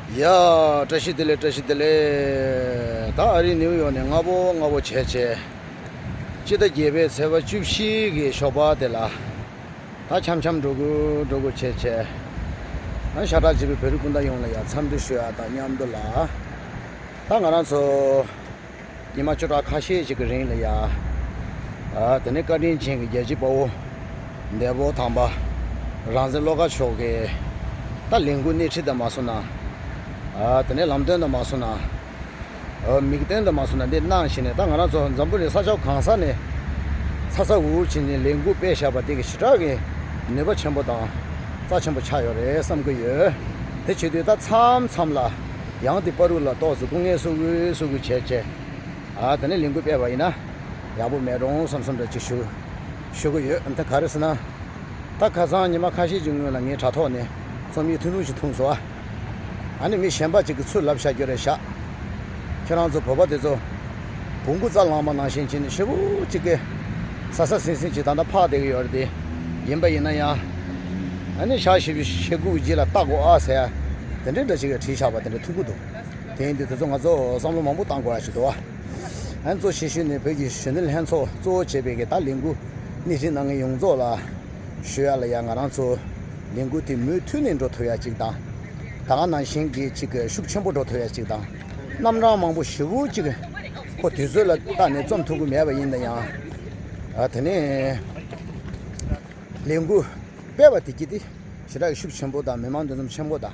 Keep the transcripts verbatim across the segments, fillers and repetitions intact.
ཡ། བཀྲ་ཤིས་བདེ་ལེགས། བཀྲ་ཤིས་བདེ་ལེགས། ད་ཨ་རི་ནིའུ་ཡོག་ནས་སྔ་པོ་སྔ་པོ་བྱས་བྱས། སྤྱི་ཟླ་བརྒྱད་པའི་ཚེས་པ་བཅུ་བཞི་གི་ཞོགས་པ་དེ་ལ། ད་འཆམ་འཆམ་འགྲོ་དགོས་འགྲོ་དགོས་བྱས་བྱས། ཨ་ཤ་ཁྲག་གཅིག་པའི་བོད་རིགས་སྤུན་ཟླ་ཡོངས་ལ་ཡ་འཚམས་འདྲི་ཞུ་ཡ་དང་མཉམ་དུ་ལ། ད་ང་རང་ཚོ་ཉི་མ་བཅུ་ཕྲག་ཁ་ཤས་ཤིག་གི་རིང་ལ་ཡ། ཨ་དེ་ནས་བཀའ་དྲིན་ཅན་གྱི་རྒྱལ་གཅེས་དཔའ་བོ་འདས་པོ་དམ་པ་རང་བཙན་བློ་དགའ་མཆོག་གིས་ད་ལས་འགུལ་སྣེ་ཁྲིད་དང་མ་སོང་ན། ཨ་དེ་ནས་ལམ་སྟོན་དང་མ་སོང་ན། ཨ་མིག་སྟོན་དུ་མ་སོང་ན་འདི་གནང་བཞིན་ནས། ད་ང་རང་ཚོ་འཛམ་བུ་གླིང་ས་ཕྱོགས་གང་ས་ནས་ཚ་ཚ་འུར་འུར་བྱས་ནས་ལས་འགུལ་སྤེལ་བཞག་པ་དེ་གི་ཞེ་དྲག་གི་ནུས་པ་ཆེན་པོ་དང་རྩ་ཆེན་པོ་ཆགས་ཡོད་རེད་བསམ་གི་ཡོད། དེ་བྱེད་དུས་ད་མཚམས་མཚམས་ལ་ཡང་དེ་བར་དུ་ལ་ཏོག་ཙམ་སྐུ་ངལ་གསོ་དགོས་གསོ་དགོས་བྱས་བྱས། ཨ་དེ་ནས་ལས་འགུལ་སྤེལ་བ་ཡིན་ན་ཡག་པོ་མེད་འགྲོ་བསམ་བསམ་འདྲ་ཅིག་ཞུ་ཞུ་གི་ཡོད། ད་ག་རེ་ཟེར་ན། ད་ཁ་སང་ཉི་མ་ཁ་ཤས་ཀྱི་སྔོན་ལ་ངའི་དྲ་ཐོག་ནས་རྩོམ་ཡིག་ཐུང་ཐུང་ཞིག་ཐུང་སོང་ཨ། ཨ་ནི་མི་གཞན་པ་ཅིག་གིས་ཚུར་ལབ་བཞག་རྒྱུ་རེད་ཤག་ཁྱེད་རང་ཚོ་བོད་པ་དེ་ཚོ་བོང་བུ་རྩྭ་ལངས་པ་ནང་བཞིན་བྱས་ནས་ཞེ་པོ་ཅིག་གི་ཟ་ཟ་ཟིང་ཟིང་ཅིག་ད་ལྟ་འཕགས་བསྡད་ཀྱི་ཡོད་རེད་དེ། ཡིན་པ་ཡིན་ན་ཡང་། ཨ་ནི་ཞག་བཞི་བཅུ་ཞེ་དགུ་གི་རྗེས་ལ་ལྟ་དགོས་ཨ་ཟེར་ཡ་དེ་འདྲའི་འདྲ་ཅིག་གིས་བྲིས་བཞག་པ་དེ་འདྲ་ཐུག་གི་འདུག་དེ་ཡིན་དུས་དེ་ཚོ་ང་ཚོ་བསམ་བློ་མང་པོ་བཏང་དགོས་ཡ་ཞིག་འདུག་ཨ། ཨ་ནི་གཙོ་ཆེ་ཤོས་ནི་བོད་ཀྱི་གཞོན་ནུ་ལྷན་ཚོགས་གཙོ་བོ་བྱས་པའི་གི་ད་ལས་འགུལ་སྣེ་ཁྲིད་གནང་མཁན་ཡོངས་རྫོགས་ལ་ཞུ་ཡ་ལ་ཡ། ང་རང་ཚོ་ལས་འགུལ་དེ་མུ་མཐུད་ནས་འགྲོ་ཐུབ་ཡ་ཅིག་དང་། ད་ག་ནང་བཞིན་གྱི་ཅིག་གི་ཤུགས་ཆེན་པོ་འགྲོ་ཐུབ་ཡ་ཅིག་དང་། རྣམ་གྲངས་མང་པོ་ཞེ་པོ་ཅིག་ཁོ་དུས་ཚོད་ལ་བལྟས་ནས་རྩོམ་ཐུབ་ཀྱི་མེད་པ་ཡིན་ན་ཡང་། ཨ་དེ་ནས་ལས་འགུལ་སྤེལ་བ་དེ་གྱིས་དེ་ཞེ་དྲག་གི་ཤུགས་ཆེན་པོ་དང་མི་མང་འདུ་འཛོམས་ཆེན་པོ་དང་།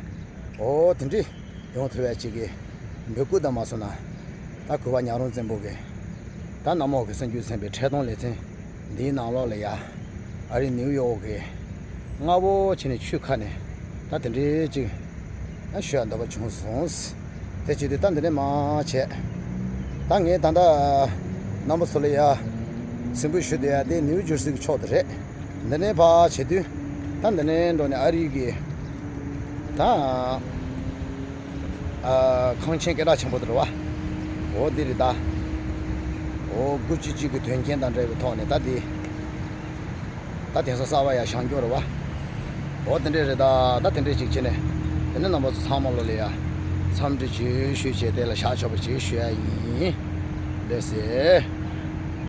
འོ་དེ་འདྲའི་ཡོང་ཐུབ་ཡ་ཅིག་གི་འབོད་སྐུལ་དང་མ་སོང་ན། ད་གུས་པ་ཉག་རོང་བཙན་པོ་གི་ད་གནམ་འོག་གི་གསར་འགྱུར་ཚན་པའི་འཕྲིན་གཏོང་ལེ་ཚན་འདིའི་ནང་ལོགས་ལ་ཡ། ཨ་རི་ནིའུ་ཡོག་གི་སྔ་པོ་བྱས་ནས་ཆུ་ཁ་ནས་ད་དེ་འདྲའི་ཅིག་ཨ་ཞུ་ཡ་འདོད་པ་བྱུང་སོང་། དེ་བྱེད་དུས་ད་འདི་ནས་མར་བྱས། ད་ངས་ད་ལྟ་རྣམ་པ་ཚོ་ལ་ཡ་སེམས་ཁུར་ཞུ་བསྡད་ཡ་དེ་ནིའུ་ཇར་སི་གི་ཕྱོགས་དེ་རེད། འདི་ནས་ཕར་བྱེད་དུས་ད་འདི་ནས་འགྲོ་ནས་ཨ་རི་གི་ད་ཨ་ཁང་ཆེན་སྐད་གྲགས་ཆེན་པོ་དེ་རེད་བ། འོ་འདི་རེད་ད། འོ་དགུ་བཅུ་གཅིག་གི་དོན་རྐྱེན་དང་འབྲེལ་བའི་ཐོག་ནས་ད་འདི་ད་དེང་སང་གསར་པ་ཡ་བཞེངས་རྒྱུ་རེད་བ། འོ་དེ་འདྲས་རེད་ད། ད་དེ་འདྲས་ཅིག་བྱས་ནས་དེ་ནས་རྣམ་པ་ཚོ་ཚང་མ་ལོ་ལ་ཡ་འཚམས་འདྲི་བྱེད་ཞུས་བྱས་དེ་ལ་བཞག་ཆོག་པ་ཅིག་ཞུ་ཡ་ཡིན། ལགས་སེ།